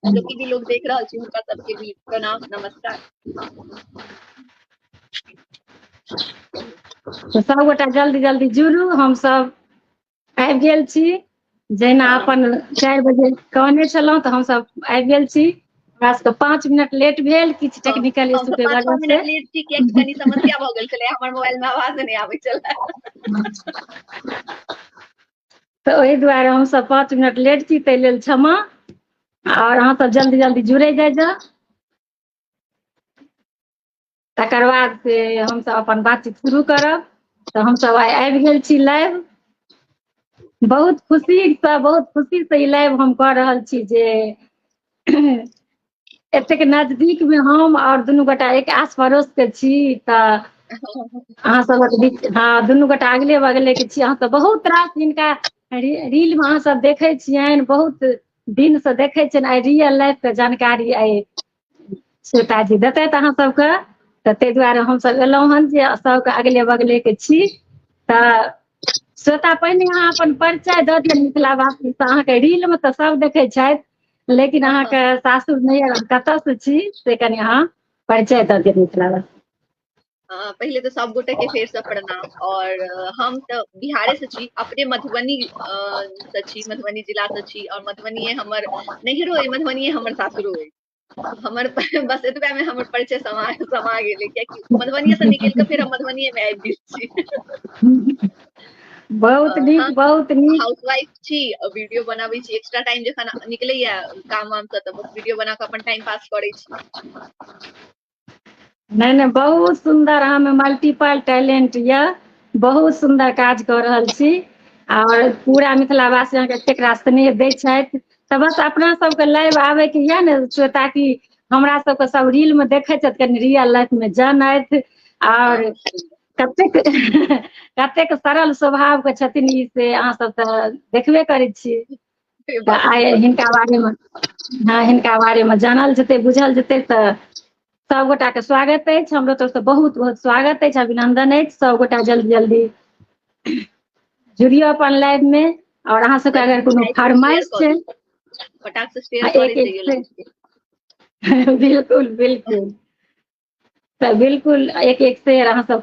जते भी लोग देख रहल छी हुनका सबके भी प्रणाम, नमस्कार। तऽ सबगोटा जल्दी जल्दी जुड़ू, हमसब आबि गेल छी। जहिना अपन 4 बजे कहने छलहुँ तऽ हमसब आबि गेल छी। हमरा सबके 5 मिनट लेट भेल किछु टेक्निकल इशू के पाँच वजह से। मिनट लेट छी कियाकि कनी समस्या भऽ गेल छलै, हमर मोबाइल मे आवाज नहि आबै छलै। तऽ ओहि दुआरे हमसब 5 मिनट लेट छी, ताहि लेल क्षमा। आओर अहाँ सब जल्दी जल्दी जुड़े जाइ जाउ। तकर बाद से हमसब अपन बातचीत शुरू करब। तऽ हमसब आइ आबि गेल छी लाइव। बहुत खुशी से ई लाइव हम कऽ रहल छी जे एतेक नजदीक मे हम और दुनू गोटा एक आस पड़ोस के छी। तऽ अहाँ सबक बीच, हँ, दुनू गोटा अगले बगले के छी। अहाँ सब बहुत रास हिनका रील मे अहाँ सब देखै छियनि, बहुत दिन से देखै छियनि। आइ रियल लाइफ के जानकारी आइ श्वेता जी देतैथ अहाँ सबके। तऽ ताहि दुआरे हमसब एलहुँ हन जे सबके अगले बगले के छी। तऽ श्वेता, पहिने अहाँ अपन परिचय दऽ दिअ मिथिलावासी। अहाँके रील मे तऽ सब देखै छथि, लेकिन अहाँके सासुर नैहर कतऽ से छी, से कनि अहाँ परिचय दऽ दिअ मिथिलावासी। पहिले तऽ सब गोटे के फेरसँ प्रणाम। और हम तऽ बिहारे से छी, अपने मधुबनी से छी, मधुबनी जिला से छी और मधुबनीये हमर नैहरो अइ, मधुबनीये हमर सासुरो अइ। हमर बस एतबे मे हमर परिचय समा समा गेलै, कियाकि मधुबनीये से निकलि कऽ फेर हम मधुबनीये मे आबि गेल छी। बहुत नीक। हम बहुत नीक। हाउस वाइफ छी, वीडियो बनाबै छी। एक्स्ट्रा टाइम जखन निकलैया काम वाम से तऽ बस वीडियो बना कऽ अपन टाइम पास करै छी। नहि नहि, बहुत सुन्दर। अहाँमे मल्टीपल टैलेंट यऽ। बहुत सुन्दर काज कऽ रहल छी आओर पूरा मिथिलावासी अहाँके एतेक रास स्नेह दै छथि। तऽ बस अपना सबके लाइव आबैके यऽ ने श्वेता, कि हमरा सबके सब रील मे देखै छथि, कनि रियल लाइफ मे जानथि आओर कतेक कतेक सरल स्वभाव के छथिन ई, से अहाँ सब तऽ देखबे करै छियै। तऽ आइ हिनका बारेमे, हँ, हिनका बारेमे जानल जेतै, बुझल जेतै। तऽ सभगोटा के स्वागत अछि। हमरो तरफसँ बहुत बहुत स्वागत अछि, अभिनंदन अछि। सभगोटा जल्दी जल्दी जुड़ियौ अपन लाइव मे। आओर अहाँ सबके अगर कोनो शेयर फरमाइश कऽ छै दियौ, फटाक से शेयर एक करैत एक जइयौ से लाइव के। बिल्कुल बिल्कुल, तऽ बिल्कुल एक एक शेयर अहाँ सब